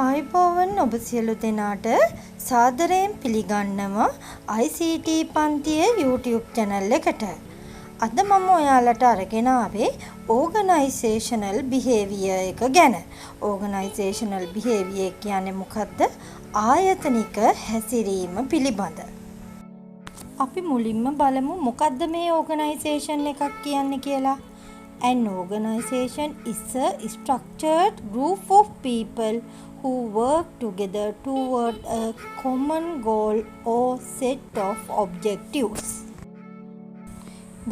ආයුබෝවන්, ඔබ සියලු දෙනාට සාදරයෙන් පිළිගන්නවා ICT පන්තියේ YouTube channel එකට. අද මම ඔයාලට අරගෙන ආවේ ඕගනයිසේෂනල් බිහේවියර් එක ගැන. ඕගනයිසේෂනල් බිහේවියර් කියන්නේ මොකද්ද? ආයතනික හැසිරීම පිළිබඳ. අපි මුලින්ම බලමු මොකද්ද මේ ඕගනයිසේෂන් එකක් කියන්නේ කියලා. An organization is a structured group of people who work together toward a common goal or set of objectives.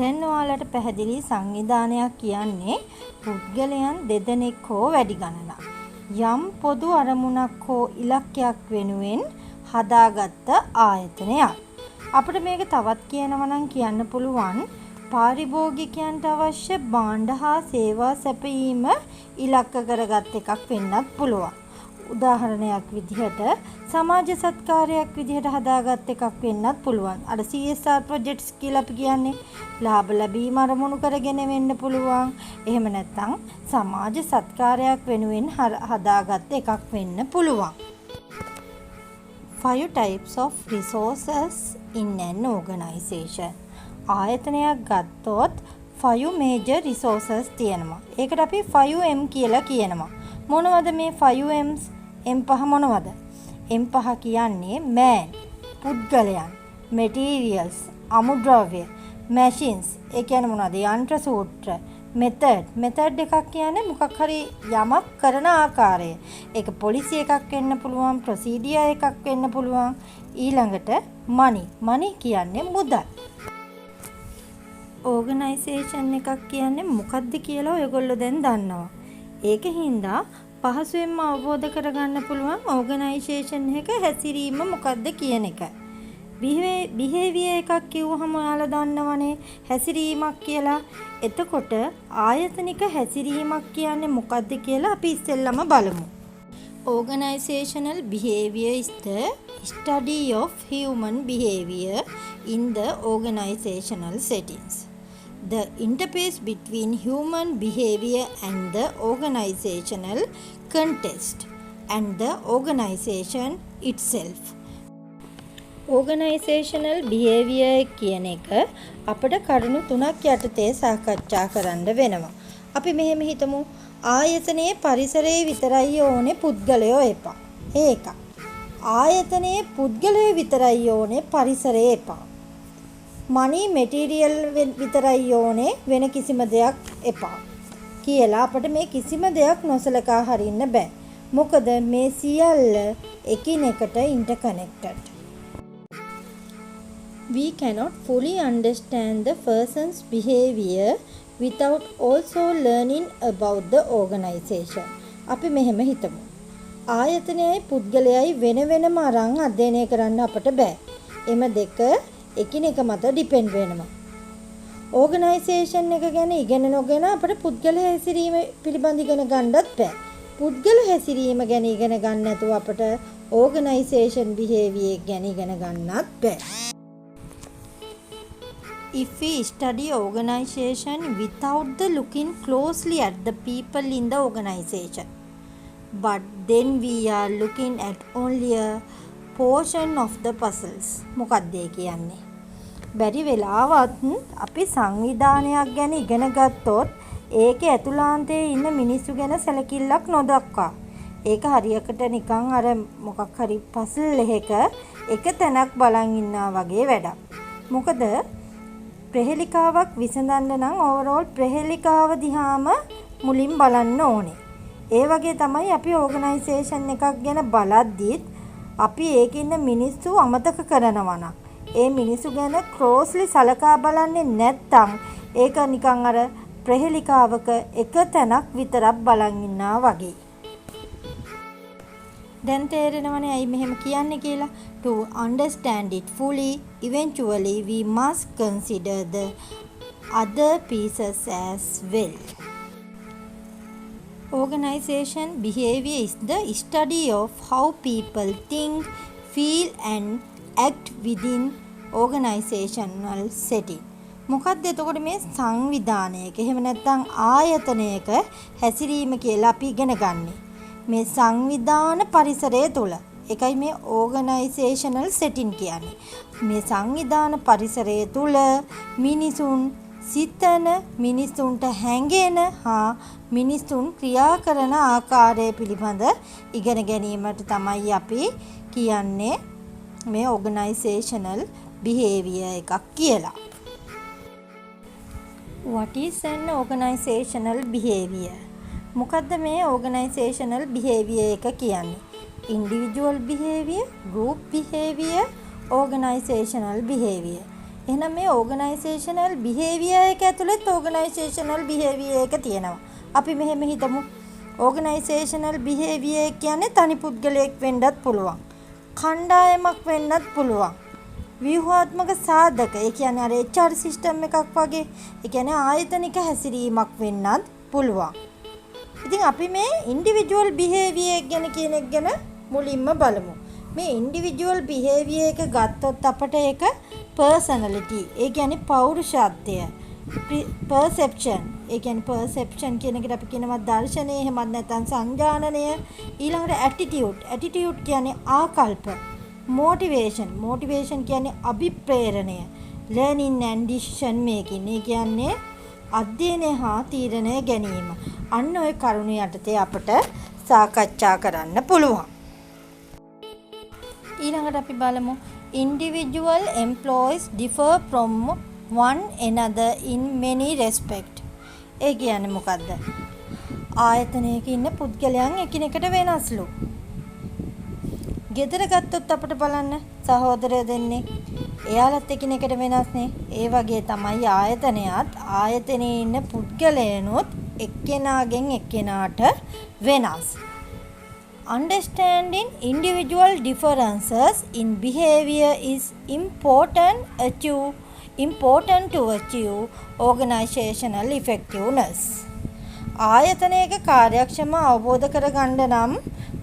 දැන් ඔයාලට පැහැදිලි සංවිධානයක් කියන්නේ පුද්ගලයන් දෙදෙනෙක් හෝ වැඩි ගණනක් යම් පොදු අරමුණක් හෝ ඉලක්කයක් වෙනුවෙන් හදාගත්ත ආයතනයක්. අපිට මේක තවත් කියනවා නම් කියන්න පුළුවන් පාරිභෝගිකයන්ට අවශ්‍ය භාණ්ඩ හා සේවා සැපයීම ඉලක්ක කරගත් එකක් වෙන්නත් පුළුවන්. උදාහරණයක් විදිහට සමාජ සත්කාරයක් විදිහට හදාගත් එකක් වෙන්නත් පුළුවන්. අර CSR projects කියලා අපි කියන්නේ ලාභ ලැබීම අරමුණු කරගෙන වෙන්න පුළුවන්. එහෙම නැත්නම් සමාජ සත්කාරයක් වෙනුවෙන් හදාගත් එකක් වෙන්න පුළුවන්. Five types of resources in an organization. ආයතනයක් ගත්තොත් five major resources තියෙනවා. ඒකට අපි 5M කියලා කියනවා. මොනවද මේ 5Ms? M පහ මොනවද? M පහ කියන්නේ man, පුද්ගලයන්, materials, අමුද්‍රව්‍ය, machines, ඒ කියන්නේ මොනවද? යන්ත්‍ර සූත්‍ර, method. Method එකක් කියන්නේ මොකක් හරි යමක් කරන ආකාරය. ඒක පොලිසි එකක් වෙන්න පුළුවන්, ප්‍රොසීඩියර් එකක් වෙන්න පුළුවන්. ඊළඟට money. Money කියන්නේ මුදල්. ඕගනයිසේෂන් එකක් කියන්නේ මොකක්ද කියලා ඔයගොල්ලෝ දැන් දන්නවා. ඒක හින්දා පහසුවෙන්ම අවබෝධ කරගන්න පුළුවන් ඕගනයිසේෂන් එක හැසිරීම මොකක්ද කියන එක. බිහේවියර් එකක් කිව්වහම ඔයාලා දන්නවනේ හැසිරීමක් කියලා. එතකොට ආයතනික හැසිරීමක් කියන්නේ මොකක්ද කියලා අපි ඉස්සෙල්ලම බලමු. Organizational behavior is the study of human behavior in the organizational settings. The interface between human behavior and the organizational context and the organization itself. Organizational behavior කියන එක අපිට කරුණු තුනක් යටතේ සාකච්ඡා කරන්න වෙනවා. අපි මෙහෙම හිතමු, ආයතනයේ පරිසරයේ විතරයි ඕනේ, පුද්ගලයෝ එපා. ඒ එකක්. ආයතනයේ පුද්ගලයෝ විතරයි ඕනේ, පරිසරය එපා. මනි මෙටීරියල් විතරයි ඕනේ, වෙන කිසිම දෙයක් එපා කියලා අපිට මේ කිසිම දෙයක් නොසලකා හරින්න බෑ. මොකද මේ සියල්ල එකිනෙකට interconnected. We cannot fully understand the person's behavior without also learning about the organization. අපි මෙහෙම හිතමු. ආයතනයයි පුද්ගලයයි වෙන වෙනම අරන් අධ්‍යයනය කරන්න අපට බෑ. එම දෙක එකිනෙක මත ඩිපෙන්ඩ් වෙනවා. ඕගනයිසේෂන් එක ගැන ඉගෙන නොගෙන අපට පුද්ගල හැසිරීම පිළිබඳ ඉගෙන ගන්නත් බෑ. පුද්ගල හැසිරීම ගැන ඉගෙන ගන්න නැතුව අපට ඕගනයිසේෂන් බිහේවියර් ගැන ඉගෙන ගන්නත් බෑ. If we study organization without the looking closely at the people in the organization, but then we are looking at only a portion of the puzzles. මොකක්ද ඒ කියන්නේ? බැරි වෙලාවත් අපි සංවිධානයක් ගැන ඉගෙන ගත්තොත් ඒකේ ඇතුළාන්තයේ ඉන්න මිනිස්සු ගැන සැලකිල්ලක් නොදක්වා, ඒක හරියකට නිකන් අර මොකක් හරි පසල් එකක එක තැනක් බලන් ඉන්නා වගේ වැඩක්. මොකද ප්‍රහෙලිකාවක් විසඳන්න නම් ඕවරෝල් ප්‍රහෙලිකාව දිහාම මුලින් බලන්න ඕනේ. ඒ වගේ තමයි අපි ඕගනයිසේෂන් එකක් ගැන බලද්දිත් අපි ඒකේ ඉන්න මිනිස්සු අමතක කරනවා නම්, ඒ මිනිස්සු ගැන ක්ලෝස්ලි සලකා බලන්නේ නැත්තම්, ඒක නිකන් අර ප්‍රහෙලිකාවක එක තැනක් විතරක් බලන් ඉන්නා වගේ. දැන් තේරෙනවනේ ඇයි මෙහෙම කියන්නේ කියලා. To understand it fully, eventually we must consider the other pieces as well. Organization behavior is the study of how people think, feel and act within organizational setting. මොකක්ද එතකොට මේ සංවිධානයක එහෙම නැත්නම් ආයතනයක හැසිරීම කියලා අපි ඉගෙන ගන්නේ? මේ සංවිධාන පරිසරය තුළ. ඒකයි මේ ඕගනයිසේෂනල් සෙටින් කියන්නේ. මේ සංවිධාන පරිසරය තුළ මිනිසුන් සිතන, මිනිසුන්ට හැඟෙන හා මිනිසුන් ක්‍රියා කරන ආකාරය පිළිබඳ ඉගෙන ගැනීමට තමයි අපි කියන්නේ මේ ඕගනයිසේෂනල් බිහේවියර් එකක් කියලා. What is an organizational behavior? මොකද්ද මේ organizational behavior එක කියන්නේ? Individual behavior, group behavior, organizational behavior. එහෙනම් මේ organizational behavior එක ඇතුළෙත් organizational behavior එක තියෙනවා. අපි මෙහෙම හිතමු. Organizational behavior කියන්නේ තනි පුද්ගලයෙක් වෙන්නත් පුළුවන්. කණ්ඩායමක් වෙන්නත් පුළුවන්. ව්‍යුහාත්මක සාධක, ඒ කියන්නේ අර HR system එකක් වගේ. ඒ කියන්නේ ආයතනික හැසිරීමක් වෙන්නත් පුළුවන්. ඉතින් අපි මේ ඉන්ඩිවිජුවල් බිහේවියර් ගැන කියන එක ගැන මුලින්ම බලමු. මේ ඉන්ඩිවිජුවල් බිහේවියර් එක ගත්තොත් අපට ඒක පර්සනැලිටි, ඒ කියන්නේ පෞරුෂත්වය, පර්සෙප්ෂන්, ඒ කියන්නේ පර්සෙප්ෂන් කියන එකට අපි කියනවා දර්ශනය, එහෙමත් නැත්නම් සංජානනය. ඊළඟට ඇටිටියුඩ්, ඇටිටියුඩ් කියන්නේ ආකල්ප. මෝටිවේෂන්, මෝටිවේෂන් කියන්නේ අභිප්‍රේරණය. ලර්නින් ඇන්ඩ් ඩිසිෂන් මේකින්, ඒ කියන්නේ අධ්‍යයනය හා තීරණය ගැනීම. අන්න ඔය කරුණු යටතේ අපට සාකච්ඡා කරන්න පුළුවන්. ඊළඟට අපි බලමු, individual employees differ from one another in many respect. ඒ කියන්නේ මොකද්ද? ආයතනයක ඉන්න පුද්ගලයන් එකිනෙකට වෙනස්ලු. ගෙදර ගත්තොත් අපිට බලන්න සහෝදරයෝ දෙන්නෙක්. එයාලත් එකිනෙකට වෙනස්නේ. ඒ වගේ තමයි ආයතනයත්, ආයතනයේ ඉන්න පුද්ගලයනුත් එක්කෙනාගෙන් එක්කෙනාට වෙනස්. Understanding individual differences in behavior is important to achieve organizational effectiveness. ආයතනයක කාර්යක්ෂම අවබෝධ කරගන්න නම්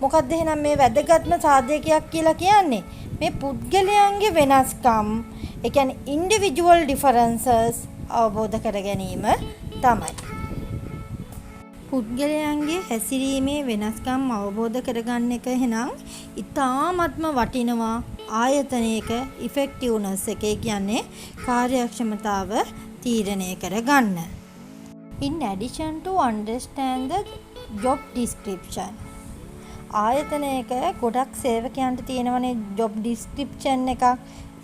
මොකක්ද එහෙනම් මේ වැදගත්ම සාධකයක් කියලා කියන්නේ? මේ පුද්ගලයන්ගේ වෙනස්කම්, ඒ කියන්නේ ඉන්ඩිවිජුවල් ඩිෆරන්සස් අවබෝධ කර ගැනීම තමයි. පුද්ගලයන්ගේ හැසිරීමේ වෙනස්කම් අවබෝධ කරගන්න එක එහෙනම් ඉතාමත්ම වටිනවා ආයතනයක ඉෆෙක්ටිව්නස් එක, ඒ කියන්නේ කාර්යක්ෂමතාව තීරණය කරගන්න. In addition to understand the job description, ආයතනයක ගොඩක් සේවකයන්ට තියෙනවනේ ජොබ් ඩිස්ක්‍රිප්ෂන් එකක්.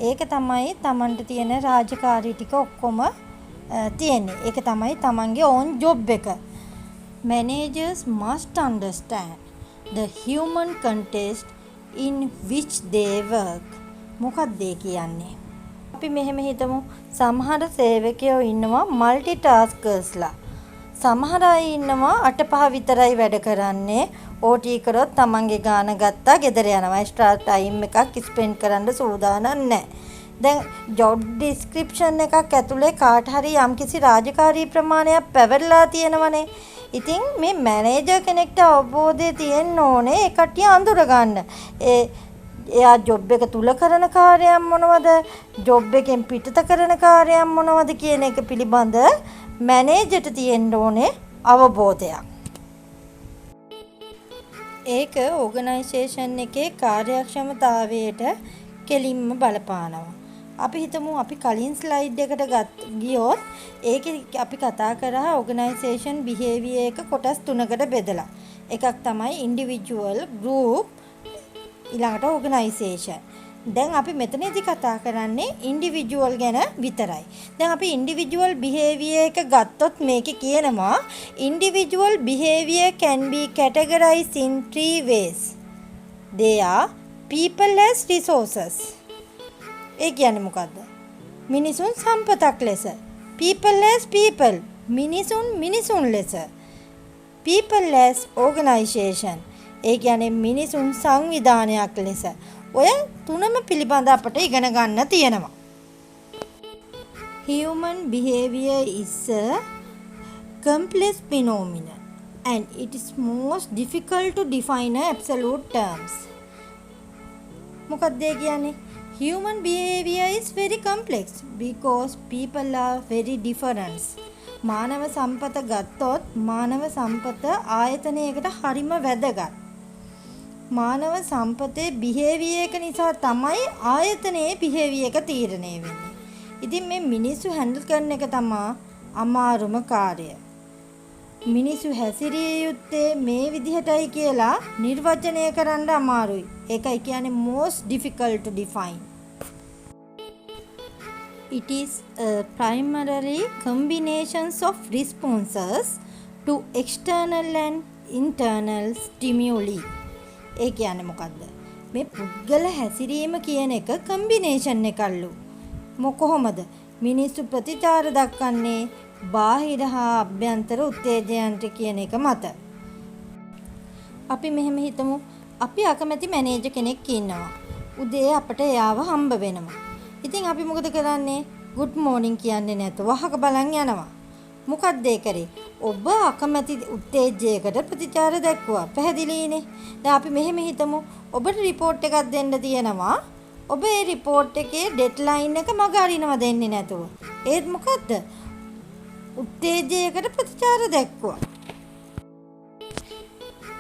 ඒක තමයි තමන්ට තියෙන රාජකාරී ටික ඔක්කොම තියෙන්නේ. ඒක තමයි තමන්ගේ ඕන් ජොබ් එක. Managers must understand the human context in which they work. මොකක්ද ඒ කියන්නේ? අපි මෙහෙම හිතමු, සමහර සේවකයෝ ඉන්නවා මල්ටි ටාස්කර්ස්ලා. සමහර අය ඉන්නවා අට පහ විතරයි වැඩ කරන්නේ. ඕටී කරොත් තමන්ගේ ගාන ගත්තා, ගෙදර යනවා. එක්ස්ට්‍රා ටයිම් එකක් ස්පෙන්ඩ් කරන්න සූදානම් නැහැ. දැන් ජොබ් ඩිස්ක්‍රිප්ෂන් එකක් ඇතුලේ කාට හරි යම්කිසි රාජකාරී ප්‍රමාණයක් පැවරලා තියෙනවනේ. ඉතින් මේ මැනේජර් කෙනෙක්ට අවබෝධය තියෙන්න ඕනේ ඒ කට්ටිය අඳුර ගන්න. ඒ එයා ජොබ් එක තුල කරන කාර්යයන් මොනවද, ජොබ් එකෙන් පිටත කරන කාර්යයන් මොනවද කියන එක පිළිබඳ මැනේජර්ට තියෙන්න ඕනේ අවබෝධයක්. ඒක ඕගනයිසේෂන් එකේ කාර්යක්ෂමතාවයට කෙලින්ම බලපානවා. අපි හිතමු අපි කලින් ස්ලයිඩ් එකට ගියොත් ඒකේ අපි කතා කරා ඕගනයිසේෂන් බිහේවියර් එක කොටස් තුනකට බෙදලා. එකක් තමයි ඉන්ඩිවිජුවල්, ගෲප්, ඊළඟට ඕගනයිසේෂන්. දැන් අපි මෙතනදී කතා කරන්නේ ඉන්ඩිවිජුවල් ගැන විතරයි. දැන් අපි ඉන්ඩිවිජුවල් බිහේවියර් එක ගත්තොත් මේකේ කියනවා, individual behavior can be categorized in three ways. They are people as resources. ඒ කියන්නේ මොකද්ද? මිනිසුන් සම්පතක් ලෙස. People as people. මිනිසුන් මිනිසුන් ලෙස. People as organization. ඒ කියන්නේ මිනිසුන් සංවිධානයක් ලෙස. ඔය තුනම පිළිබඳ අපට ඉගෙන ගන්න තියෙනවා. Human behavior is a complex phenomenon and it is most difficult to define in absolute terms. මොකක්ද ඒ කියන්නේ? Human behavior is very complex because people are very different. මානව සම්පත ගත්තොත් මානව සම්පත ආයතනයකට හරිම වැදගත්. මානව සම්පතේ බිහේවියර් එක නිසා තමයි ආයතනයේ බිහේවියර් එක තීරණය වෙන්නේ. ඉතින් මේ මිනිස්සු හැන්ඩල් කරන එක තමා අමාරුම කාර්යය. මිනිස්සු හැසිරිය යුත්තේ මේ විදිහටයි කියලා නිර්වචනය කරන්න අමාරුයි. ඒකයි කියන්නේ most difficult to define. It is a primarily combinations of responses to external and internal stimuli. ඒ කියන්නේ මොකද්ද? මේ පුද්ගල හැසිරීම කියන එක කම්බිනේෂන් එකක්ලු. කොහොමද? මිනිස්සු ප්‍රතිචාර දක්වන්නේ බාහිර හා අභ්‍යන්තර උත්තේජයන්ට කියන එක මත. අපි මෙහෙම හිතමු. අපි අකමැති මැනේජර් කෙනෙක් ඉන්නවා. උදේ අපට එයාව හම්බ වෙනවා. ඉතින් අපි මොකද කරන්නේ? ගුඩ් මෝර්නින් කියන්නේ නැතුව අහක බලන් යනවා. මොකක්ද ඒ කරේ? ඔබ අකමැති උත්තේජයකට ප්‍රතිචාර දැක්වුවා. පැහැදිලිනේ? දැන් අපි මෙහෙම හිතමු. ඔබට රිපෝට් එකක් දෙන්න තියෙනවා. ඔබ ඒ රිපෝට් එකේ ඩෙඩ්ලයින් එක මග අරිනවා දෙන්නේ නැතුව. ඒත් මොකද්ද? උත්තේජයකට ප්‍රතිචාර දැක්වුවා.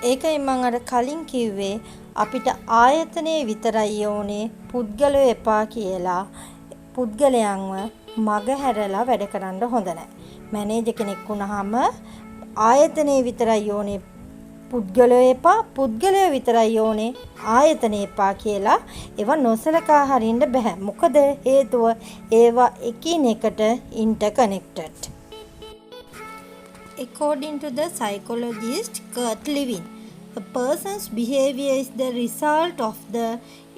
ඒකයි මං අර කලින් කිව්වේ අපිට ආයතනය විතරයි ඕනේ, පුද්ගලයෝ එපා කියලා. පුද්ගලයන්ව මග හැරලා වැඩ කරන්න හොඳ නෑ. මැනේජර් කෙනෙක් වුණාම ආයතනය විතරයි ඕනේ, පුද්ගලයෝ එපා, පුද්ගලයෝ විතරයි ඕනේ, ආයතනය එපා කියලා ඒවා නොසලකා හරින්න බැහැ. මොකද හේතුව ඒවා එකිනෙකට interconnected. According to the psychologist Kurt Lewin, a person's behavior is the result of the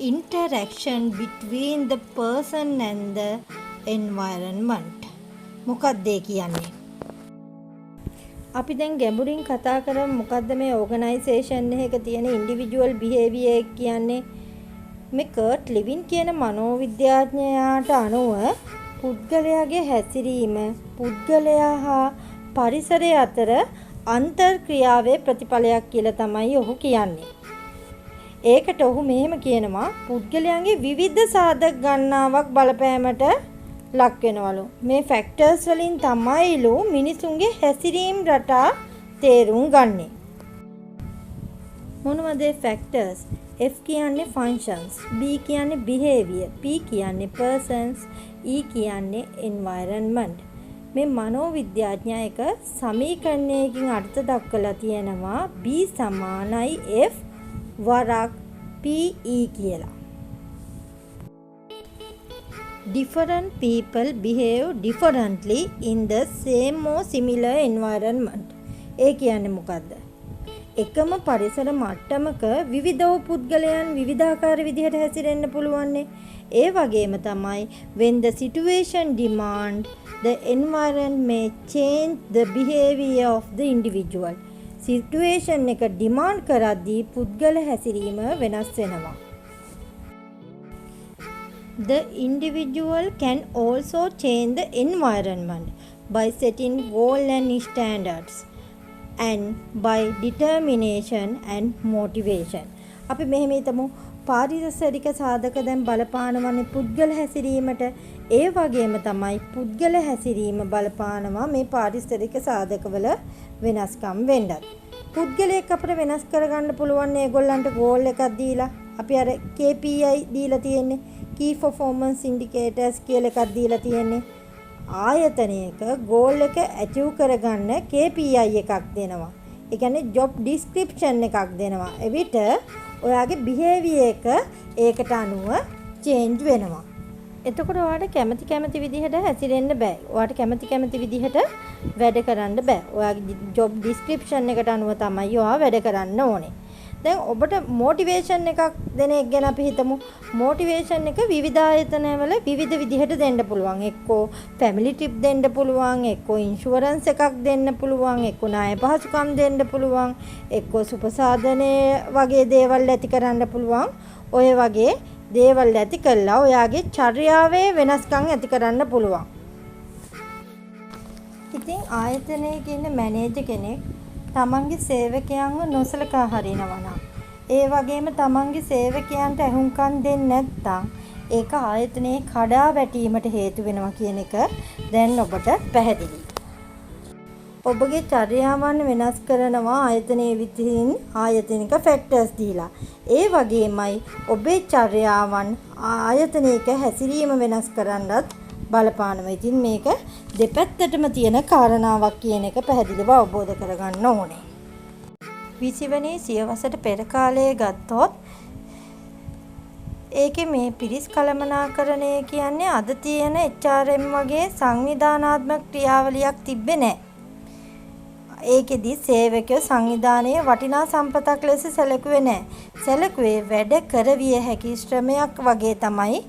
interaction between the person and the environment. මොකක්ද ඒ කියන්නේ? අපි දැන් ගැඹුරින් කතා කරමු මොකද්ද මේ ඕගනයිසේෂන් එකක තියෙන ඉන්ඩිවිජුවල් බිහේවියර් එක කියන්නේ. මේ කර්ට් ලිවින් කියන මනෝවිද්‍යාඥයාට අනුව පුද්ගලයාගේ හැසිරීම පුද්ගලයා හා පරිසරය අතර අන්තර්ක්‍රියාවේ ප්‍රතිඵලයක් කියලා තමයි ඔහු කියන්නේ. ඒකට ඔහු මෙහෙම කියනවා, පුද්ගලයන්ගේ විවිධ සාධක ගණනාවක් බලපෑමට ලක් වෙනවලු. මේ ෆැක්ටර්ස් වලින් තමයිලු මිනිසුන්ගේ හැසිරීම් රටා තේරුම් ගන්නෙ. මොනවද ඒ ෆැක්ටර්ස්? F කියන්නේ ෆන්ක්ෂන්ස්, B කියන්නේ බිහේවියර්, P කියන්නේ පර්සන්ස්, E කියන්නේ එන්වයරන්මන්ට්. මේ මනෝවිද්‍යාඥයා එක සමීකරණයකින් අර්ථ දක්වලා තියෙනවා B සමානයි F වරක් PE කියලා. Different people behave differently in the same or similar environment. ඒ කියන්නේ මොකද්ද? එකම පරිසර මට්ටමක විවිධ වූ පුද්ගලයන් විවිධාකාර විදිහට හැසිරෙන්න පුළුවන්නේ. ඒ වගේම තමයි when the situation demand, the environment may change the behavior of the individual. Situation එක ඩිමාන්ඩ් කරද්දී පුද්ගල හැසිරීම වෙනස් වෙනවා. The individual can also change the environment by setting goal and standards and by determination and motivation. අපි මෙහෙම හිතමු, පාරිසරික සාධක දැන් බලපානවනේ පුද්ගල හැසිරීමට. ඒ වගේම තමයි පුද්ගල හැසිරීම බලපානවා මේ පාරිසරික සාධකවල වෙනස්කම් වෙන්නත්. පුද්ගලයෙක් අපිට වෙනස් කරගන්න පුළුවන් ඒගොල්ලන්ට ගෝල් එකක් දීලා. අපි අර KPI දීලා තියෙන්නේ. Key Performance Indicators කියලා එකක් දීලා තියෙන්නේ. ආයතනයක ගෝල් එක ඇචීව් කරගන්න KPI එකක් දෙනවා. ඒ කියන්නේ ජොබ් ඩිස්ක්‍රිප්ෂන් එකක් දෙනවා. එවිට ඔයාගේ බිහේවියර් එක ඒකට අනුව චේන්ජ් වෙනවා. එතකොට ඔයාට කැමති කැමති විදිහට හැසිරෙන්න බෑ. ඔයාට කැමති කැමති විදිහට වැඩ කරන්න බෑ. ඔයාගේ ජොබ් ඩිස්ක්‍රිප්ෂන් එකට අනුව තමයි ඔයා වැඩ කරන්න ඕනේ. දැන් ඔබට මොටිවේෂන් එකක් දෙන එක ගැන අපි හිතමු. මොටිවේෂන් එක විවිධ ආයතනවල විවිධ විදිහට දෙන්න පුළුවන්. එක්කෝ ෆැමිලි ට්‍රිප් දෙන්න පුළුවන්, එක්කෝ ඉන්ෂුරන්ස් එකක් දෙන්න පුළුවන්, එක්කෝ ණය පහසුකම් දෙන්න පුළුවන්, එක්කෝ සුපසාධනය වගේ දේවල් ඇති කරන්න පුළුවන්. ඔය වගේ දේවල් ඇති කරලා ඔයාගේ චර්යාවේ වෙනස්කම් ඇති කරන්න පුළුවන්. ඉතින් ආයතනයක ඉන්න මැනේජර් කෙනෙක් තමන්ගේ සේවකයන්ව නොසලකා හරිනවා නම්, ඒ වගේම තමන්ගේ සේවකයන්ට ඇහුම්කන් දෙන්නේ නැත්නම්, ඒක ආයතනයේ කඩා වැටීමට හේතු වෙනවා කියන එක දැන් ඔබට පැහැදිලියි. ඔබගේ චර්යාවන් වෙනස් කරනවා ආයතනයේ විසින් ආයතනික ෆැක්ටර්ස් දීලා. ඒ වගේමයි ඔබේ චර්යාවන් ආයතනයක හැසිරීම වෙනස් කරන්නත් බලපානවා. ඉතින් මේක දෙපැත්තටම තියෙන කාරණාවක් කියන එක පැහැදිලිව අවබෝධ කරගන්න ඕනේ. 20 වෙනි සියවසට පෙර කාලය ගත්තොත් ඒකේ මේ පිරිස් කළමනාකරණය කියන්නේ අද තියෙන HRM වගේ සංවිධානාත්මක ක්‍රියාවලියක් තිබ්බේ නෑ. ඒකෙදි සේවකයෝ සංවිධානයේ වටිනා සම්පතක් ලෙස සැලකුවේ නෑ. සැලකුවේ වැඩ කරවිය හැකි ශ්‍රමයක් වගේ තමයි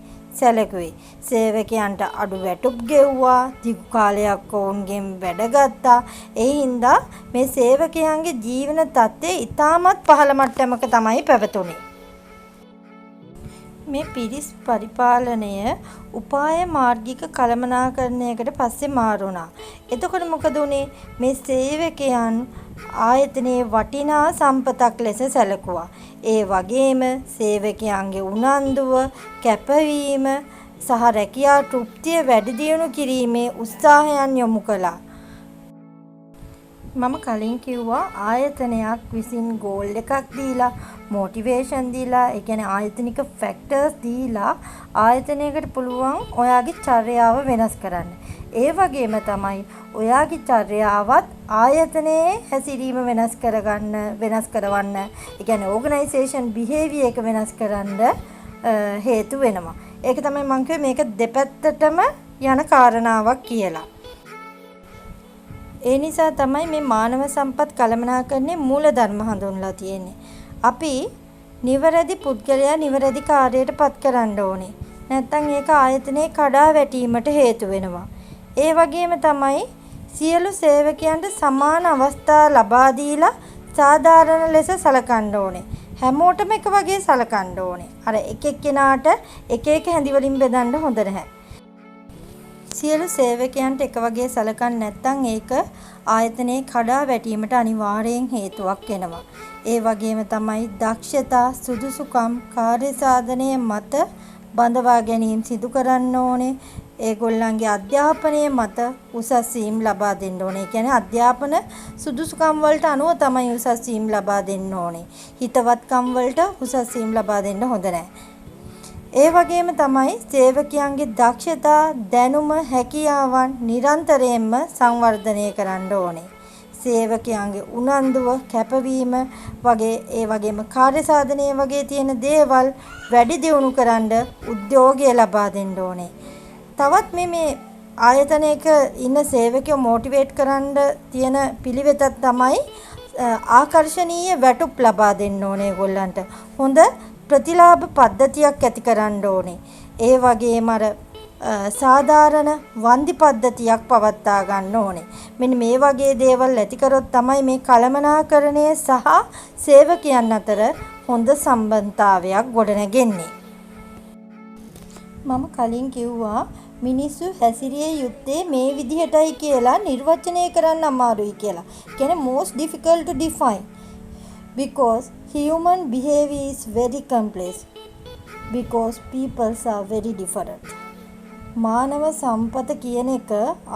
සැලකුවේ. සේවකයන්ට අඩු වැටුප් ගෙව්වා, දිගු කාලයක් ඔවුන්ගෙන් වැඩ ගත්තා. ඒ හින්දා මේ සේවකයන්ගේ ජීවන තත්ත්වය ඉතාමත් පහළ මට්ටමක තමයි පැවතුනේ. මේ පිරිස් පරිපාලනය උපාය මාර්ගික කළමනාකරණයකට පස්සේ මාරු වුණා. එතකොට මොකද වුනේ? මේ සේවකයන් ආයතනයේ වටිනා සම්පතක් ලෙස සැලකුවා. ඒ වගේම සේවකයන්ගේ උනන්දුව, කැපවීම සහ රැකියා තෘප්තිය වැඩි දියුණු කිරීමේ උත්සාහයන් යොමු කළා. මම කලින් කිව්වා ආයතනයක් විසින් ගෝල් එකක් දීලා, මොටිවේෂන් දීලා, ඒ කියන්නේ ආයතනික ෆැක්ටර්ස් දීලා ආයතනයකට පුළුවන් ඔයාගේ චර්යාව වෙනස් කරන්න. ඒ වගේම තමයි ඔයාගේ චර්යාවත් ආයතනයේ හැසිරීම වෙනස් කරගන්න, වෙනස් කරවන්න, ඒ කියන්නේ ඕගනයිසේෂන් බිහේවියර් එක වෙනස් කරන්න හේතු වෙනවා. ඒක තමයි මං කිව්වේ මේක දෙපැත්තටම යන කාරණාවක් කියලා. ඒ නිසා තමයි මේ මානව සම්පත් කළමනාකරණයේ මූලධර්ම හඳුන්වලා තියෙන්නේ. අපි නිවැරදි පුද්ගලයා නිවැරදි කාර්යයට පත් කරන්න ඕනේ. නැත්තම් ඒක ආයතනයේ කඩා වැටීමට හේතු වෙනවා. ඒ වගේම තමයි සියලු සේවකයන්ට සමාන අවස්ථා ලබා දීලා සාධාරණ ලෙස සලකන්න ඕනේ. හැමෝටම එක වගේ සලකන්න ඕනේ. අර එක එක්කෙනාට එක එක හැඳි වලින් බෙදන්න හොඳ නැහැ. සියලු සේවකයන්ට එක වගේ සලකන්නේ නැත්නම් ඒක ආයතනයේ කඩා වැටීමට අනිවාර්යෙන් හේතුවක් වෙනවා. ඒ වගේම තමයි දක්ෂතා, සුදුසුකම්, කාර්ය සාධනය මත බඳවා ගැනීම සිදු කරන්න ඕනේ. ඒගොල්ලන්ගේ අධ්‍යාපනය මත උසස් වීම් ලබා දෙන්න ඕනේ. ඒ කියන්නේ අධ්‍යාපන සුදුසුකම් වලට අනුව තමයි උසස් වීම් ලබා දෙන්න ඕනේ. හිතවත්කම් වලට උසස් වීම් ලබා දෙන්න හොඳ නෑ. ඒ වගේම තමයි සේවකයන්ගේ දක්ෂතා, දැනුම, හැකියාවන් නිරන්තරයෙන්ම සංවර්ධනය කරන්න ඕනේ. සේවකයන්ගේ උනන්දුව, කැපවීම වගේ, ඒ වගේම කාර්ය සාධනය වගේ තියෙන දේවල් වැඩි දියුණු කරන්න උද්‍යෝගය ලබා දෙන්න ඕනේ. තවත් මේ ආයතනයක ඉන්න සේවකයෝ මොටිවේට් කරන්න තියෙන පිළිවෙතක් තමයි ආකර්ශනීය වැටුප් ලබා දෙන්න ඕනේ ඒගොල්ලන්ට. හොඳ ප්‍රතිලාභ පද්ධතියක් ඇති කරන්න ඕනේ. ඒ වගේම අර සාධාරණ වන්දි පද්ධතියක් පවත්වා ගන්න ඕනේ. මෙන්න මේ වගේ දේවල් ඇති කරොත් තමයි මේ කළමනාකරණය සහ සේවකයන් අතර හොඳ සම්බන්ධතාවයක් ගොඩනැගෙන්නේ. මම කලින් කිව්වා මිනිස්සු හැසිරිය යුත්තේ මේ විදිහටයි කියලා නිර්වචනය කරන්න අමාරුයි කියලා. ඒ කියන්නේ most difficult to define because human behavior is very complex because people are very different. මානව සම්පත කියන එක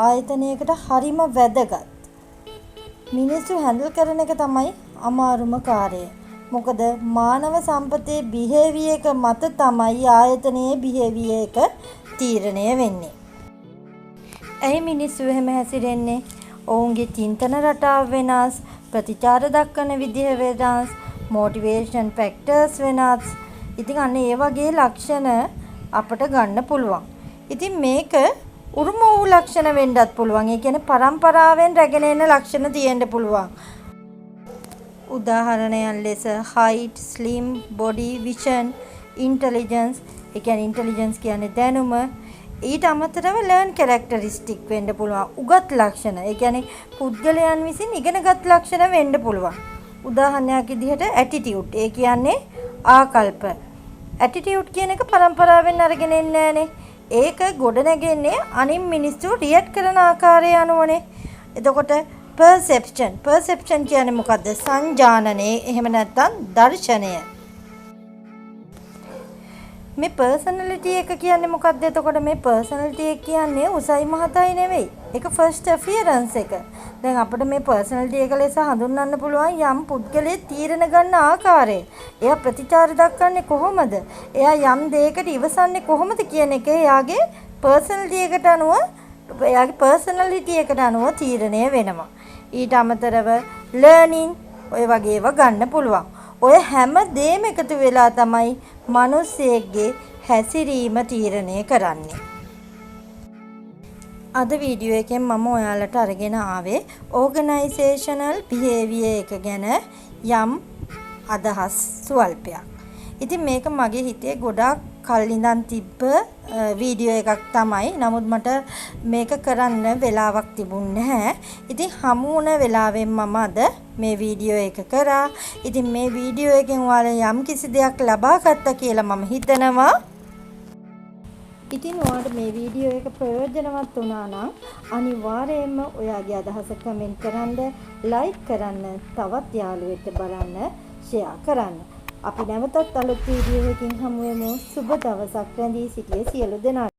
ආයතනයකට හරිම වැදගත්. මිනිස්සු හැන්ඩල් කරන එක තමයි අමාරුම කාර්යය. මොකද මානව සම්පතේ බිහේවියර් එක මත තමයි ආයතනයේ බිහේවියර් එක තීරණය වෙන්නේ. ඇයි මිනිස්සු එහෙම හැසිරෙන්නේ? ඔවුන්ගේ චින්තන රටාව වෙනස්, ප්‍රතිචාර දක්වන විදිහ වෙනස්, මොටිවේෂන් ෆැක්ටර්ස් වෙනස්. ඉතින් අන්න ඒ වගේ ලක්ෂණ අපට ගන්න පුළුවන්. ඉතින් මේක උරුම වූ ලක්ෂණ වෙන්නත් පුළුවන්. ඒ කියන්නේ පරම්පරාවෙන් රැගෙන එන ලක්ෂණ තියෙන්න පුළුවන්. උදාහරණයන් ලෙස height, slim, body, vision, intelligence. ඒ කියන්නේ ඉන්ටෙලිජන්ස් කියන්නේ දැනුම. ඊට අමතරව ලර්න් කැරක්ටරිස්ටික් වෙන්න පුළුවන්. උගත් ලක්ෂණ. ඒ කියන්නේ පුද්ගලයන් විසින් ඉගෙනගත් ලක්ෂණ වෙන්න පුළුවන්. උදාහරණයක් විදිහට ඇටිටියුඩ්. ඒ කියන්නේ ආකල්ප. ඇටිටියුඩ් කියන එක පරම්පරාවෙන් අරගෙන එන්නේ නෑනේ. ඒක ගොඩනැගෙන්නේ අනිත් මිනිස්සු රියැක්ට් කරන ආකාරය අනුවනේ. එතකොට පර්සෙප්ෂන්. පර්සෙප්ෂන් කියන්නේ මොකද්ද? සංජානනය. එහෙම නැත්නම් දර්ශනය. මේ පර්සනැලිටි එක කියන්නේ මොකද්ද එතකොට? මේ පර්සනැලිටි එක කියන්නේ උසයි මහතයි නෙවෙයි. ඒක ෆස්ට් අපියරන්ස් එක. දැන් අපිට මේ පර්සනැලිටි එක ලෙස හඳුන්වන්න පුළුවන් යම් පුද්ගලයෙක් තීරණ ගන්න ආකාරය. එයා ප්‍රතිචාර දක්වන්නේ කොහොමද? එයා යම් දෙයකට ඉවසන්නේ කොහොමද කියන එක එයාගේ පර්සනැලිටි එකට අනුව, එයාගේ පර්සනැලිටි එකට අනුව තීරණය වෙනවා. ඊට අමතරව ලර්නින් ඔය වගේ ඒවා ගන්න පුළුවන්. ඔය හැම දේම එකතු වෙලා තමයි මිනිස්සෙක්ගේ හැසිරීම තීරණය කරන්නේ. අද වීඩියෝ එකෙන් මම ඔයාලට අරගෙන ආවේ ඕගනයිසේෂනල් බිහේවියර් එක ගැන යම් අදහස් ස්වල්පයක්. ඉතින් මේක මගේ හිතේ ගොඩාක් කල් ඉඳන් තිබ්බ වීඩියෝ එකක් තමයි. නමුත් මට මේක කරන්න වෙලාවක් තිබුණ නැහැ. ඉතින් හමු වුණ වෙලාවෙන් මම අද මේ වීඩියෝ එක කරා. ඉතින් මේ වීඩියෝ එකෙන් ඔයාලා යම් කිසි දෙයක් ලබා ගත්තා කියලා මම හිතනවා. ඉතින් ඔයාලට මේ වීඩියෝ එක ප්‍රයෝජනවත් වුණා නම් අනිවාර්යයෙන්ම ඔයාගේ අදහස කමෙන්ට් කරන්න, ලයික් කරන්න, තවත් යාළුවෙක්ට බලන්න ෂෙයා කරන්න. අපි නැවතත් අලුත් වීඩියෝ එකකින් හමු වෙමු. සුබ දවසක්. රැඳී සිටිය සියලු දෙනාට.